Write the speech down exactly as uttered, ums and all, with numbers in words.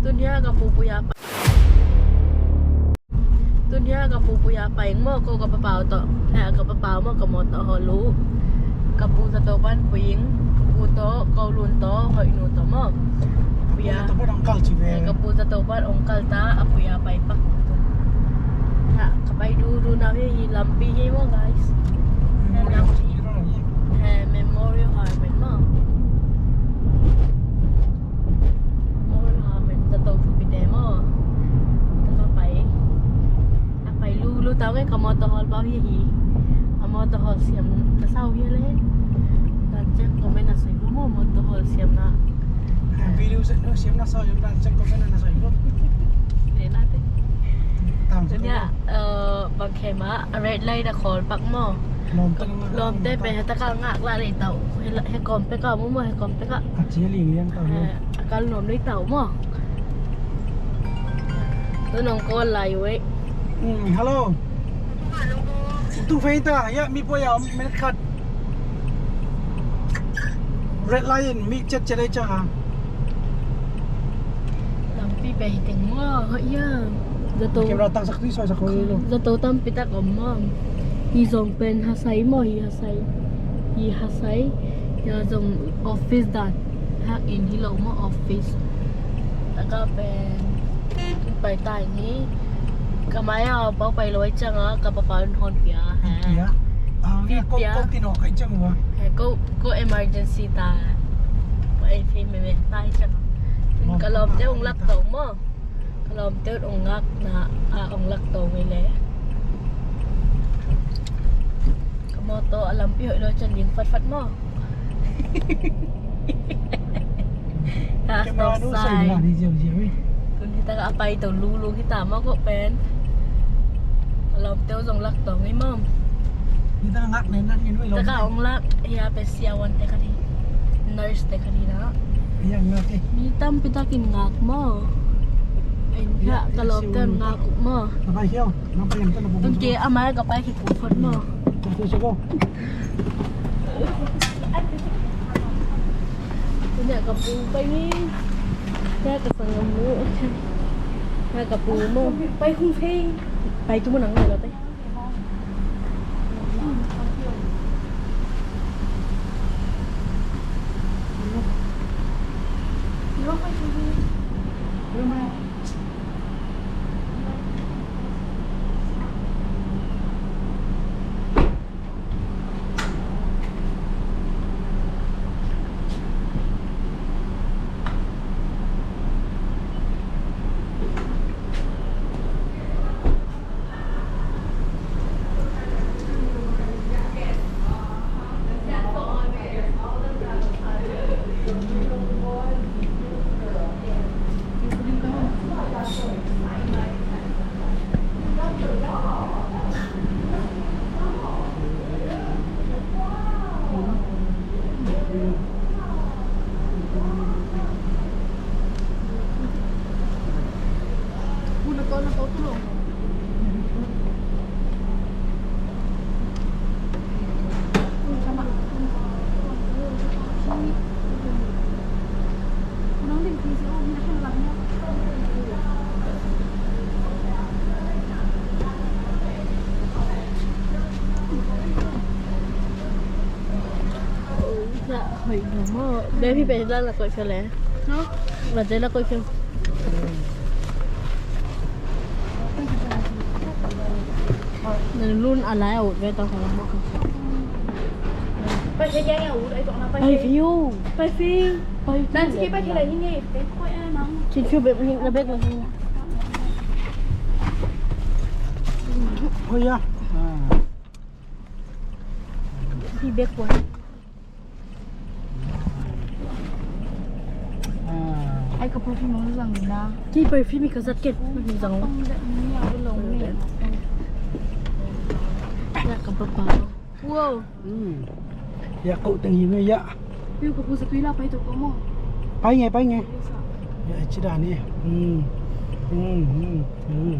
Tun hiah ka pu pui a pai. Tun hiah ka pu pui a pai maw, ko ka papau tawh. Eh, ka papau maw, ka mawtaw hawl uh. Ka pu zato pan pui ing. Ka pu tawh, ko lun tawh, hoih nu tawh maw. Pui a. Zato pan ong kal ci ve. Eh, ka pu zato pan ong kal ta, a pui a pai pak. Hiah ka pai duhduh na hi, hi lampi hi maw, guys. Memorial Hospital hi. Eh, Memorial Harmon maw. Maw la men zato thupite maw. Taka pai. A pai lulu tau ngai ka mawtaw hawl bau hi hi. A mawtaw hawl siam ka sau hi le. Dan ciang comment a soi bu maw mawtaw hawl siam na. Video siam na sau hi dan ciang comment a soi bu. Le na te. Tang sa. Nia, eh, bang khe ma, a red light a khawl pak maw. Lawmte pen he taka ngak la lei tau. He kawm pek a mu maw, he kawm pek a. A ci a ling liang tau. Eh, a kal nuam lei tau maw. Tu nong call lai uh ei. Hmm, hello. Tu fei ta, ya, mi pua ya, minute khat. Red line, mi chet chet ai chang a. Lampi bei teng maw, hoih hiam. Zato. Camera tangsak tui soi sak koi lo. Zato tampi tak om maw. Hi zong pen hasai maw, hi hasai. Hi hasai. Hia zong office dan. Hak in hi lo maw office. Taka pen. Pai tai ni. Ka mai a pau pai lo ai chang a, ka papa hon pia. Pia. Ah, pia. Ko, ko tino kai chang wa. He, ko, ko emergency ta. Ko ai fi me me tai chang. Ka lawmte ong lak tong maw. Ka lawmte ong ngak na, a ong lak tong i le. Ka mawtaw a lampi hoih lo chan ling fatfat maw. Camera nu sai na ni ziau ziau i. Kun kita ka apai to lulu kita maw ko pen. Lawmte zong lak tong i maw. Kita ngak nen na ni nu i lawm. Taka ong lak, hia pe siawan te ka di. Nurse te ka di na. Hia ngak i. Mi tampi takin ngak maw. Ai hia ka lawmte ngak maw. Taka hiau. Tun ke a mai ka pai ki pu phot maw. Tun ya ka pu pai ni. Ya ka sang mu. Ya ka pu maw. Pai kung phei. Pai tu maw nang lo te. Hoih lo maw. Baby, pen la la koih kha le. Hah? La te la koih kha. Lun a lai a ut ve ta kha maw. Pai khe ya ya ut ai tawh na pai khe. Pai fiu. Pai fiu. Pai fiu. Nan ci khe pai khe la hi nge. Pen koih a nang. Ci fiu bek hi na bek la hi. Hoih a. Hi bek koih. Ai ka perfume nong zang na. Ki perfume ka zat ken. Nong zang. Ni a long ni. Ya ka papa. Wow. Hmm. Ya ko teng hi me ya. Piu ka pu sa tui la pai to ko mo. Pai nge, pai nge. Ya ci da ni. Hmm. Hmm, hmm, hmm.